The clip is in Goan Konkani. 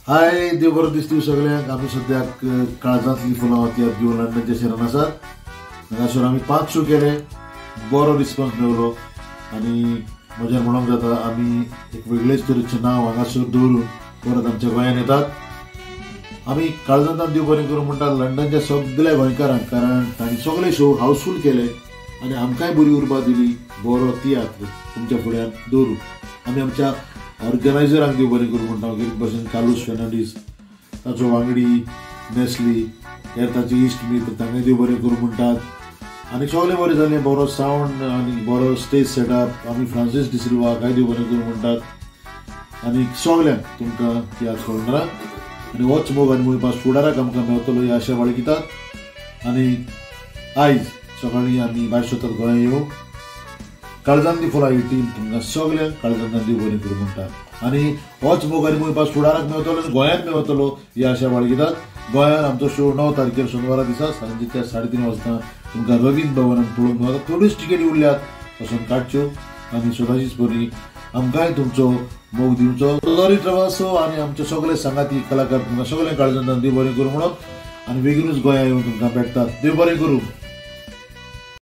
हाय, देव बरो दिसता सगळ्यांक. आमी सद्याक काळजांतली फुलां तियात्र घेवन लंडनच्या शहरान आसात. हांगासर आमी 5 शो केले, बरो रिस्पॉन्स मेळलो आनी म्हज्यान म्हणूंक जाता आमी एक वेगळेच तरेचें नांव हांगासर दवरून परत आमच्या गोंयांत येतात. आमी काळजांतल्यान देव बरें करूं म्हणटात लंडनच्या सगळ्या गोंयकारांक, कारण तांणी सगळे शो हावसफूल केले आनी आमकांय बरी उर्बा दिली बरो तियात्र तुमच्या फुड्यान दवरून. आमी आमच्या ऑर्गनायझरांक देव बरें करूं म्हणटा, कितें भशेन कार्लोस फेर्नांडीस, ताचो वांगडी नेस्ली, हेर ताचे इश्ट मित्र, तांकां देव बरें करूं म्हणटात. आनी सगळें बरें जालें, बरो सावंड आनी बरो स्टेज सेटअप. आमी फ्रांसीस डिसिल्वाकाय देव बरें करूं म्हणटात. आनी सगळ्यांक तुमकां तियात्र कळना आनी होच मोग आनी मोहिपास फुडाराक आमकां मेळटलो ही आशा बाळगितात. आनी आयज सकाळीं आमी भायर सरतात गोंया येवंक. काळजांतली फुलां ही टीम तुमकां सगळ्यांक काळजांतल्यान देव बरें करूं म्हणटा. आनी होच मोग आनी मोहिपास फुडाराक मेळटलो आनी गोंयांत मेळटलो ही आशा बाळगितात. गोंयांत आमचो शो 9 तारखेर शेनवारा दिसा सांजेच्या 3:30 वाजता तुमकां रवींद्र भवनान पळोवंक मेळटा. थोड्योच टिकेटी उरल्यात, वचून काडच्यो आनी सदांचीच बरी आमकांय तुमचो मोग दिवचो. लॉरी ट्रवासो आनी आमचे सगळे सांगाती कलाकार तुमकां सगळे काळजांतल्यान देव बरें करूं म्हणून आनी बेगीनूच गोंया येवन तुमकां भेटतात. देव बरें करूं.